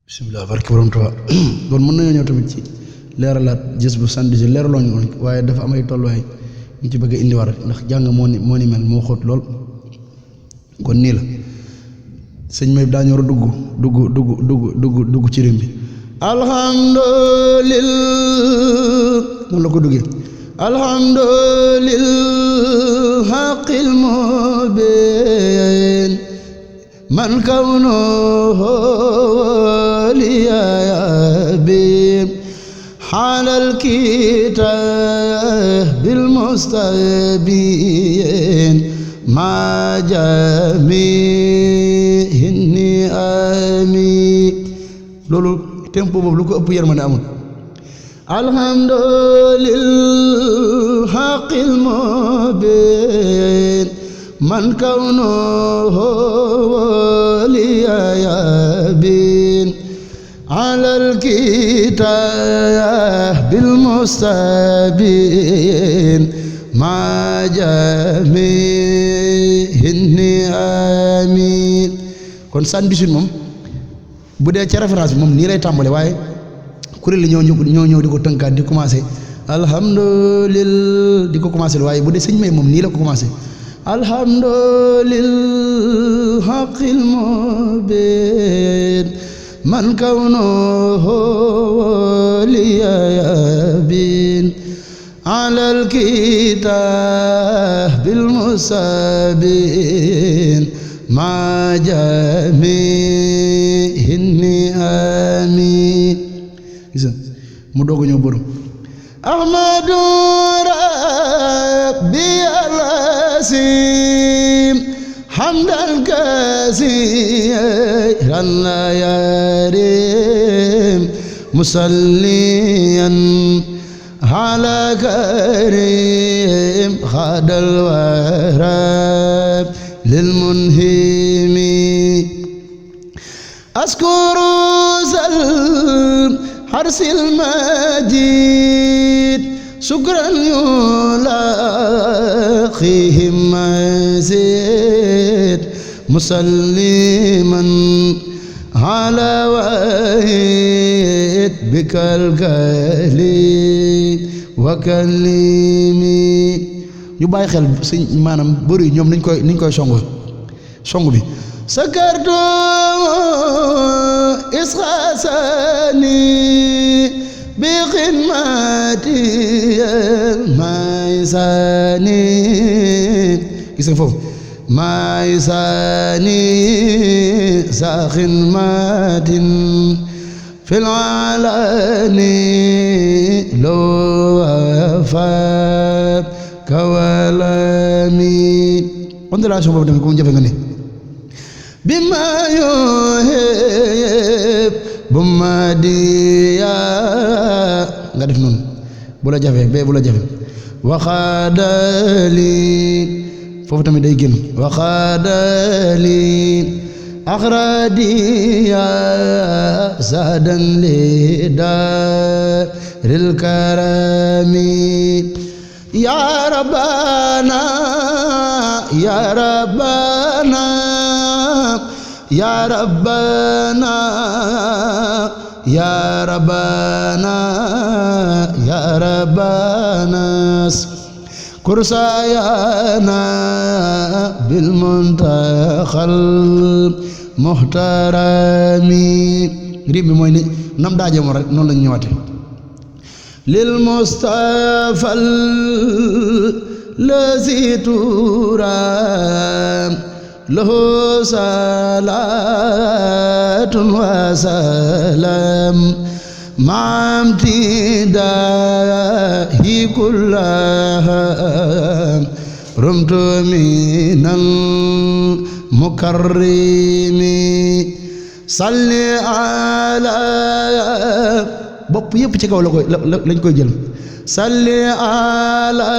bisimilah barke borom Tuubaa kon mën nañoo ñëw tamit ci leeralaat gis bu sant si leeraloo ñu woon waaye dafa am ay tolluwaay ñu ci bëgg a indiwaat ndax jàng moo ni mel moo xóot lool kon nii la sëñ may daa ñor dugg ci réew mi alhamdulillah noonu la ko duggee alhamdulillah haqqil mubin man kawnuhu liyabi halal kitabil mustabin ma jami'in ni'ami loolu tempo boobu lu ko ëpp yërmande amul alhamdulillah haqqil mubin man kawnuhu liyabin alal kitabil mustabin ma jami'in ni'ami kon san bisin moom bu dee ca référence bi moom nii lay tàmbale waaye kuréel li ñoo ñëw di ko tënkaat di commencé alhamdulillah di ko commencé waaye bu dee sëñ may moom nii la ko commencé alhamdulillah haqqil mubin man kawnuhu liyabin alal kitabil mustabin ma jami'in ni'ami mu doog a ñëw borom ahmadu rabbi alasim hamdan kasiran la yarim musalliyan ala karim khadal warab lil munhimi askuru zal harsil majid sukran yulaqihim mazid musalliman ala wahid bikal kalim wa kalimi ñu bàyyi xel sëñ maanaam bëri ñoom niñ koy songu bi sakartu isxasani bi xidmati maysani gis nga foofu maysani sa xidmatin fil alani loo wafa kawalami ondulation boobu tamit ko mu jafe nga ni bima yuhib bu ma diya nga def noonu bu la jafe bee bu la jafe waxaadali foofu tamit day génn waxaadali axradiya sadan li daaril karami ya rabbana ya rabbana ya rabbana ya rabbana ya rabbana kursayana bil muntakhal muhtarami rim bi mooy ni nam daaje mo rek noonu lañu ñëwaate lil mustafa lazi turam lahu salatun wa salam ma'am tidahi kullaha rumtu minal mukarrimi salli ala bopp yëpp ci kaw lañ koy jël salli ala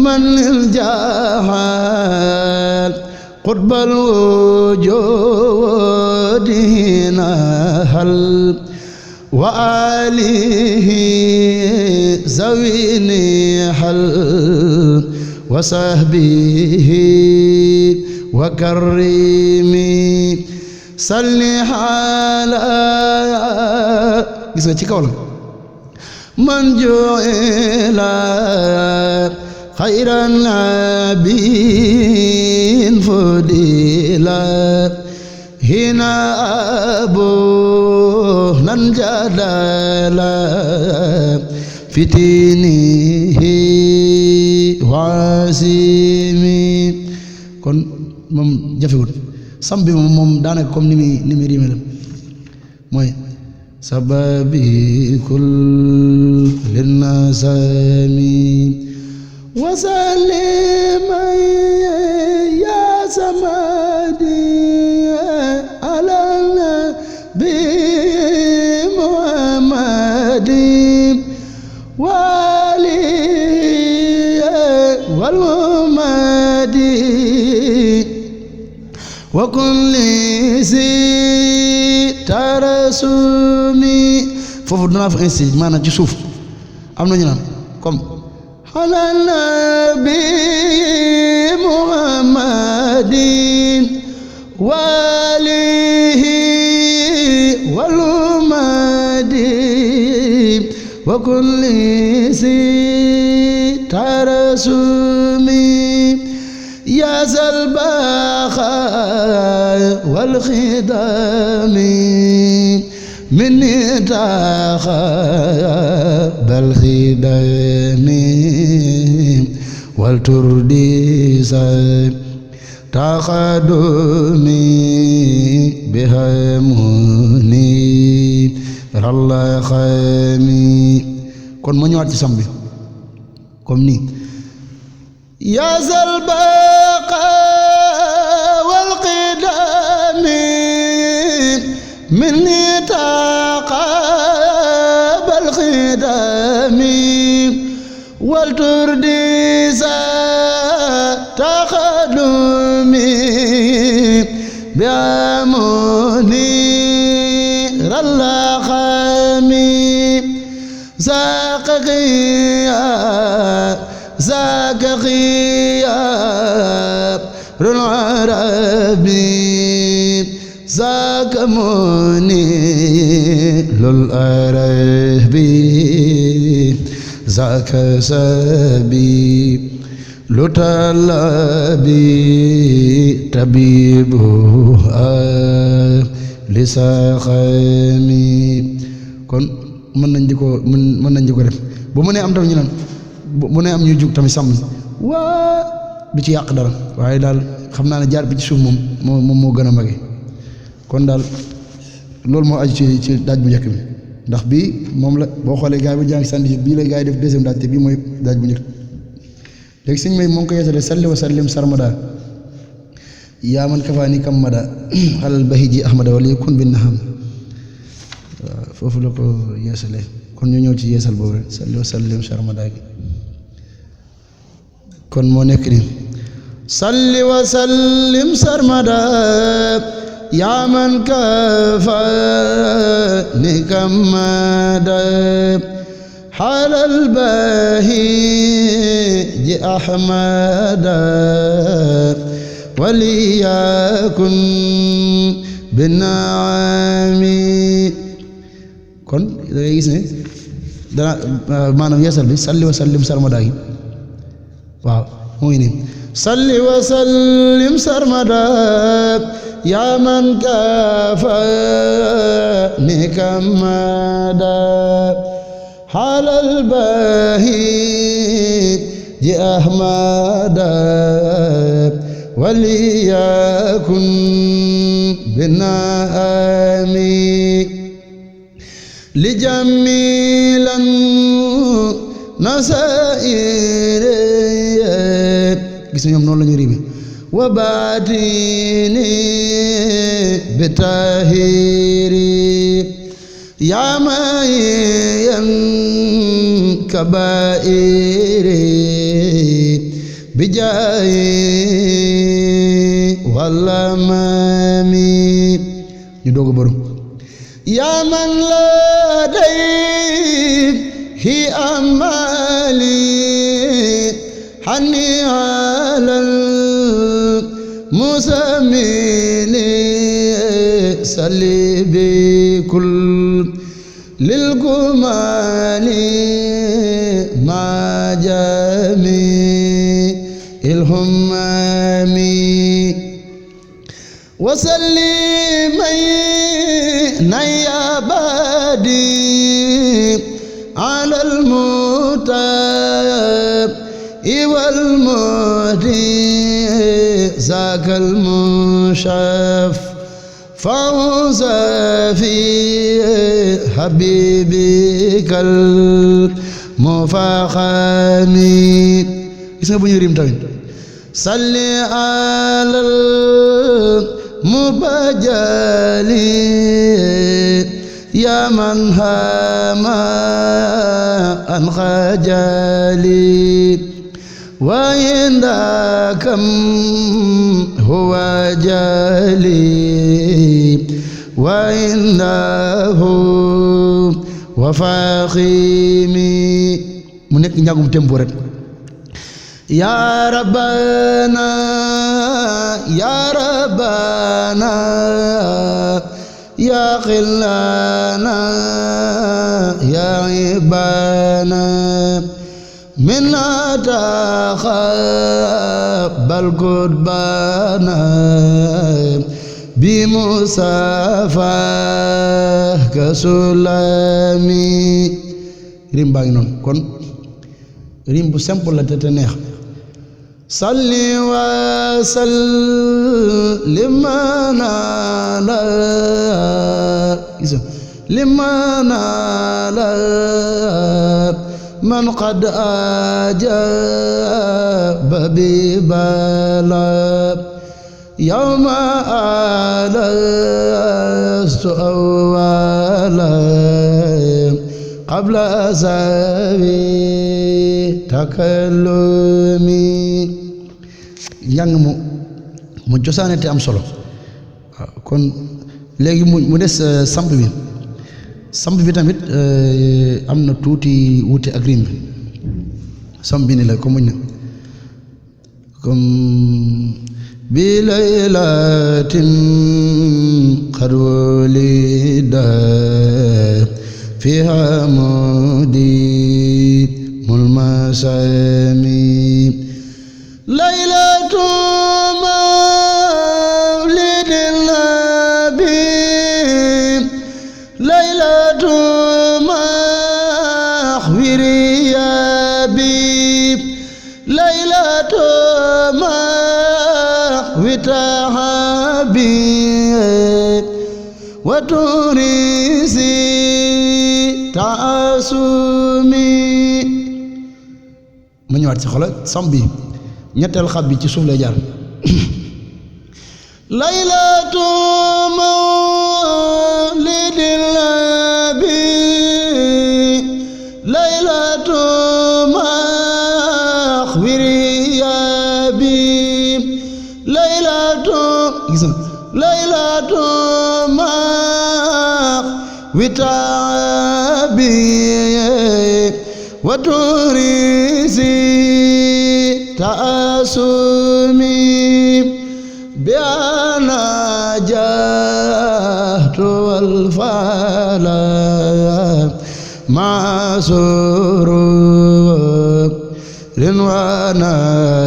man lil jahal qutbal wujudina hal wa alihi zawini hal wa sahbihi wa karrimi salli ala gis nga ci kaw la man ju'ila xayran nabiyyin fudila hina abu nan jadala fitinihi wasimi kon moom jafewut sam bi moom daanaka comme ni muy riime la mooy sababi kulli nasami wasallima ya samadi ala nabi muhammadi wali wal mumadi wa kulli si tarasumi foofu danaa fa insisté maanaam ci suuf am na ñu naan comme ala nabi muhammadin walihi walumadi wa kulli si tarasumi ya zalbaxa wal xidami minni taxa bal xidami wal turdisa taxadumi bihamuni ralla xami kon ma ñëwaat ci sam bi comme nii ya zalbaqa wal qidami minni taqa bal qidami wal turdisa taxadumi bi amuni ralla xami zaqqiya ذاك خيار العربي ذاك منيل العربي ذاك سبي لطلبي طبيبها لسخمي kon mën nañ di ko mën nañ di ko def bu mënee am tam ñu naan mu ne am ñuy jug tamit sàmm waa du ci yàq dara waaye daal xam naa ne jaar bi ci suuf moom moo gën a mage kon daal loolu moo aju ci daaj bu njëkk bi ndax bii moom la boo xoolee gars yi bu jàng sànni bii la gars yi def deuxième daaj te bii mooy daaj bu njëkk léegi sëñ may moo ngi ko yeesale salli wa sallim sarmada yaa man kafaani kam mada xalal bahiji ahmada wala kun bi naham waaw foofu la ko yeesale kon ñu ñëw ci yeesal boobu rek salli wa sallim sarmada gi kon moo nekk ni salli wa sallim sarmada yaa man kafaani kam mada xalal bahiji ahmada waliyakun binaami kon da ngay gis ne dana maanaam yeesal bi salli wa sallim sarmada gi waaw mu ngi nii salli wa sallim sarmada yaa man kafaani kam mada xalal bahiji ahmada waliyakun binaami li jamilan nasaire gis nga ñoom noonu la ñu riime wa baatini bitahiri yaamayan kabairi bijaayi wala maami ñu doog a borom yaa man la day hi amali hani alal musamini salli bi kul lil kumali ma jami il humami wa salli may nayabadi ala al mutab wal muhdi zaka al mushaf فوز في حبيبك المفخم gis nga bu ñu rim tamit salli alal mubajjali ya man hama an khajali wa indakam huwa jali wa indahu wa fakhimi mu nekk njàngum tempo rek ya rabbana ya rabbana ya khillana ya ibana من تقبل قربانا بمصافاة كسلامي rim baa ngi noonu kon rim bu simple la te neex salli wa sallim ala liman ala من قد أجاب ببلاب يوم ألست أولا قبل سوي تكلمي njàng mu cosaane te am solo kon léegi mu des samp bi tamit am na tuuti wuute ak rim bi samp bi ni la comme muñ na comme bi laylatin qad wulida fiha mudi mulmasami laylatu mawlidin nabi laylatu maxwiri yabi laylatu maxwitahabi wa turisi taasumi ma ñëwaat ci xoolal sam bi ñetteel xab bi ci suuf lay jaar laylatu mawlidil nabi laylatu maxwiri yabi laylatu gis nga laylatu maxwitabi wa turisi taasumi بأنا جاهت والفلا مع سرور وانا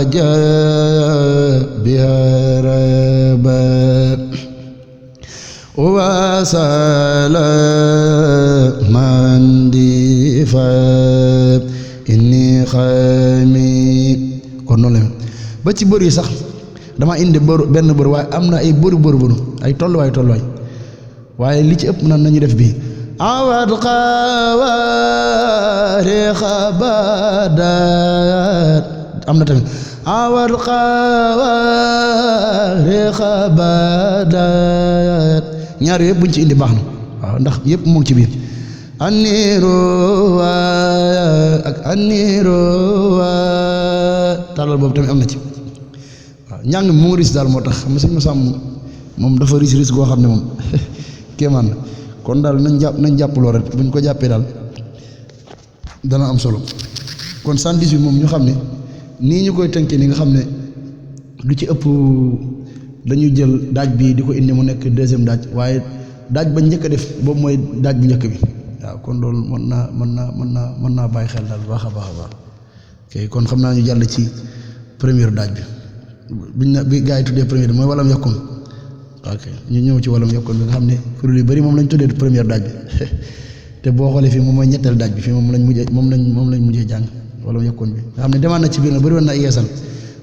جاء بها ربا وسلاما دفا إني خامي kon noonu la ba ci bëri sax dama indi benn bër waaye am na ay bëru ay tolluwaay waaye li ci ëpp nañu def bii awad xawaari xabadat am na tamit awad xawaari xabadat ñaar yëpp buñ ci indi baax na waaw ndax yëpp mu ngi ci biir anniru ak anniru tàllal boobu tamit am na ci njàng mi moo riis daal moo tax xam nga sëñ Masam moom dafa riis goo xam ne moom kéemaan na kon daal nañ jàpp loo rek buñ ko jàppee daal dana am solo kon 118 moom ñu xam ne nii ñu koy tënkee ni nga xam ne lu ci ëpp dañu jël daaj bii di ko indi mu nekk deuxième daaj waaye daaj ba njëkk a def boobu mooy daaj bu njëkk bi waaw kon loolu mën naa bàyyi xel daal bu baax a baax a baax ok kon xam naa ñu jàll ci première daaj bi bi gaa yi tuddee première mooy walam yakun ok ñu ñëw ci walam yakun bi nga xam ne kuréel yu bari moom lañ tuddee première daaj bi te boo xoolee fii moom mooy ñetteel daaj bi fii moom lañ mujjee jàng walam yakun bi nga xam ne demaan na ci biir na bëri woon na yeesal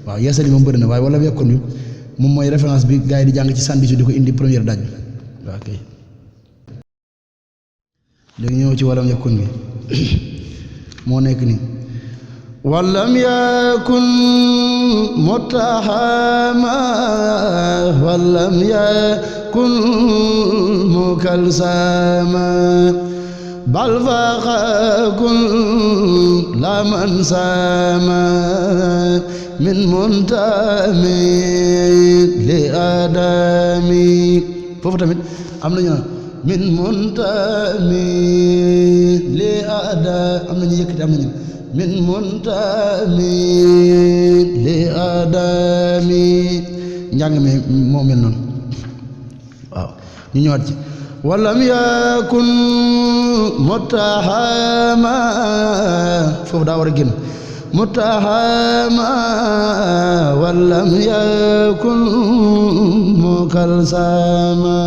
waaw yeesal yi moom bëri na waaye walam yakun bi moom mooy référence bi gaa yi di jàng ci sànni di ko indi première daaj bi waaw ok léegi ñëw ci walam yakun bi moo nekk nii walam yakun mutahama walam yakun mukalsama bal faqakun la man sama min muntami li adami foofu tamit am nañu min muntami li ada am nañu yëkkati am nañu min muntami li adami njàng mi moo mel noonu waaw ñu ñëwaat ci walam yakun mutahama foofu daa war a génn mutahama walam yakun mukalsama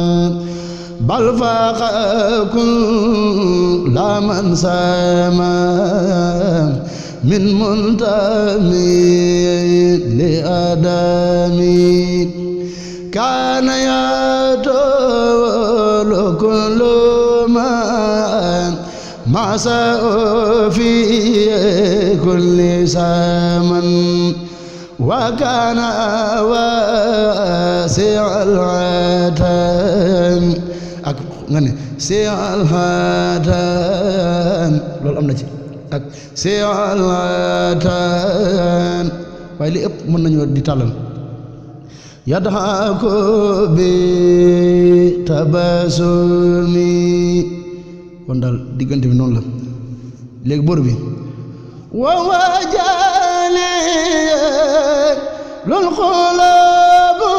bal faqakun la man sama min muntami li adami kana yatolu kullu ma sa fi kulli zaman wa kana wasi'al atan ak nga ne si'al hatan loolu am na ci ak si'al hatan waaye li ëpp mën nañu di tàllal yadhaku bi tabasumi kon daal diggante bi noonu la léegi bor bi wa wajali lul xulabu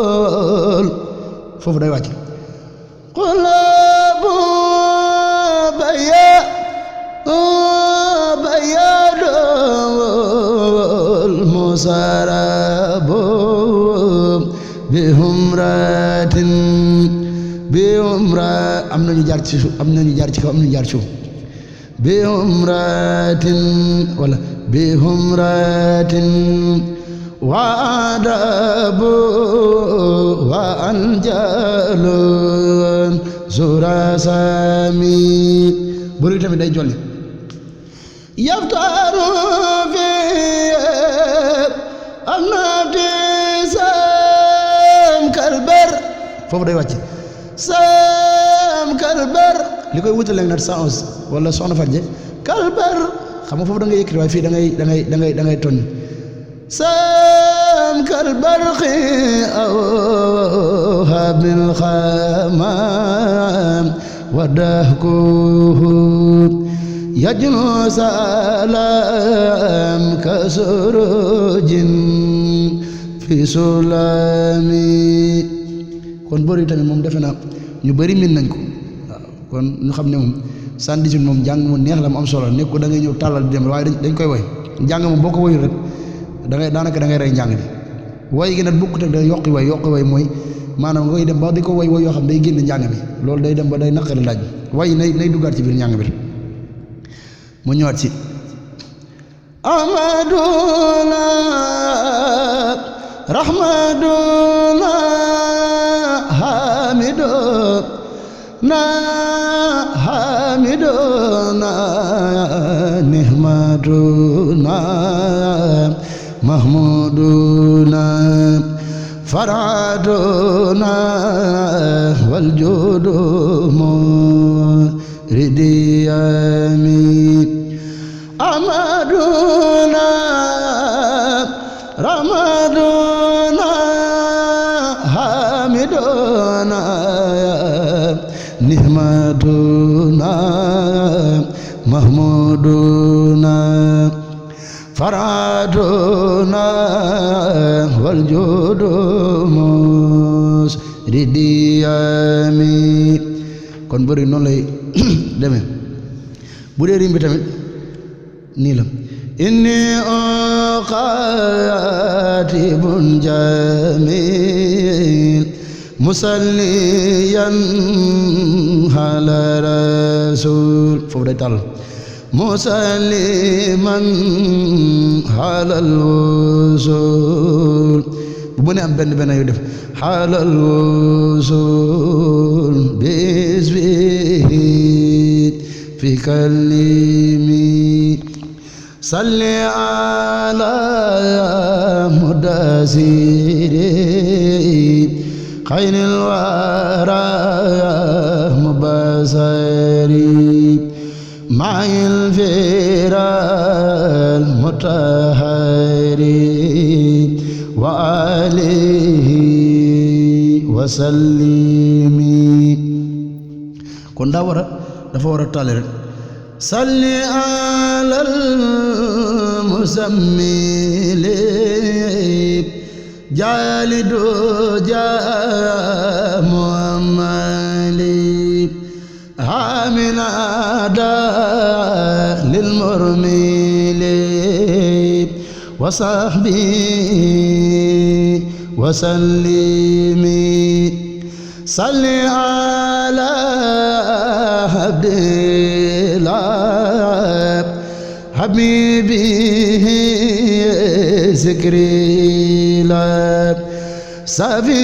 bayadul foofu day wàcc xulabu bayadul musarabu bi humratin bi umra am nañu jaar ci suuf am nañu jaar ci kaw am nañu jaar ci suuf bi umratin wala bi humratin wa adabu wa anjalun zurasami buri tamit day jolli yaftaru fi amnati sam kalbar foofu day wàcc sam kalbar li koy wutale nag 111 wala soxna Fatou Ndiaye kalbar xam nga foofu da ngay yëkkati waaye fii da ngay toñ sam kalbar aw habil khamam wadahkuhu yajnu salam kasurujin fi sulami kon bor yi tamit moom defe naa ñu bëri min nañ ko waaw kon ñu xam ne moom 118 moom njàng mu neex la mu am solo nekk ko da ngay ñëw tàllal di dem waaye dañ koy woy njàng moom boo ko woyul rek da ngay daanaka da ngay rey njàng bi woy gi nag bokkut ak da yokki woy mooy maanaam nga koy dem ba di ko woy yoo xam day génn njàng bi loolu day dem ba day naqari laaj bi woy nay duggaat ci biir njàng bi mu ñëwaat ci amaduna rahmaduna hamiduna nihmatuna mahmuduna faraduna waljudu muridiyami amaduna ramaduna hamiduna nihmatuna mahmuduna faraduna waljudu ridiyami kon bëri noonu lay demee bu dee rim bi tamit nii la inni uqatibun jamil musalliyan ala rasul foofu day tàll musalliman ala wusul bu mu ne am benn yu def ala wusul bisbihi fi kalimi salli ala mudasiri xayril wara mubasari ma'il firal mutahhari wa alihi wa sallimi kon dafa war a tàlle rek salli alal musammili jaalidu jaa muammali amina da lil murmili wa sahbi wa sallimi salli ala abdillah habibi zikri la safi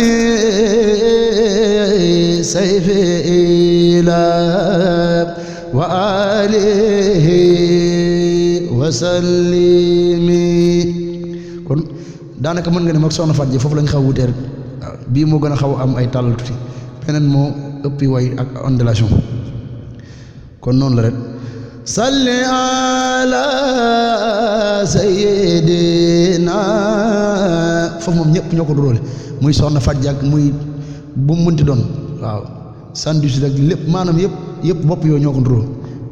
sayfi ila wa alihi wa sallimi kon daanaka mën nga ne mag soxna Faat ji foofu lañ xaw wutee rek bii moo gën a xaw am ay tàllal tuuti beneen moo ëppi way ak ondulation kon noonu la rek salli ala sayyidina foofu moom ñëpp ñoo ko duróole muy soxna Faat ji ak muy bu mu mënti doon waaw sandwich rek lépp maanaam yëpp bopp yooyu ñoo ko duróo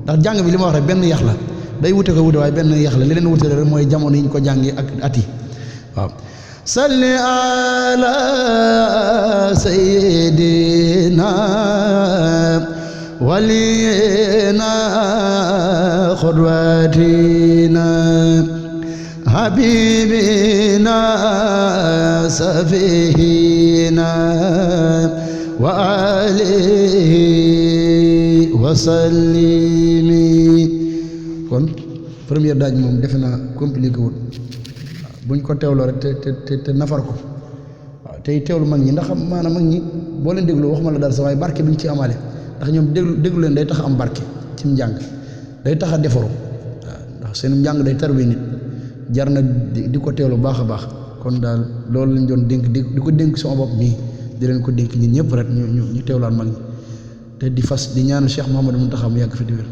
ndax jàng bi li ma wax rek benn yax la day wute ko wute waaye benn yax la li leen wute rek mooy jamono yi ñu ko jàngi ak at yi waaw salli ala sayyidina waliyina xudwatina habibina safihina wa alihi wa sallimi kon première daaj moom defe naa compliqué wul buñ ko teewloo rek te nafar ko waaw tey teewlu mag ñi ndax maanaam mag ñi boo leen déglu waxuma la dara sa waaye barke bi ñu ci amaale ndax ñoom déglu leen day tax am barke ci njàng day tax a defaru waaw ndax seen njàng day tarbi nit jar na di ko teewlu baax a baax kon daal loolu lañ doon dénk di ko dénk sama bopp mii di leen ko dénk ñun ñëpp rek ñu teewlaan mag ñi te di fas di ñaanu Cheikh Mouhamadou Mountakha mu yàgg fi di wér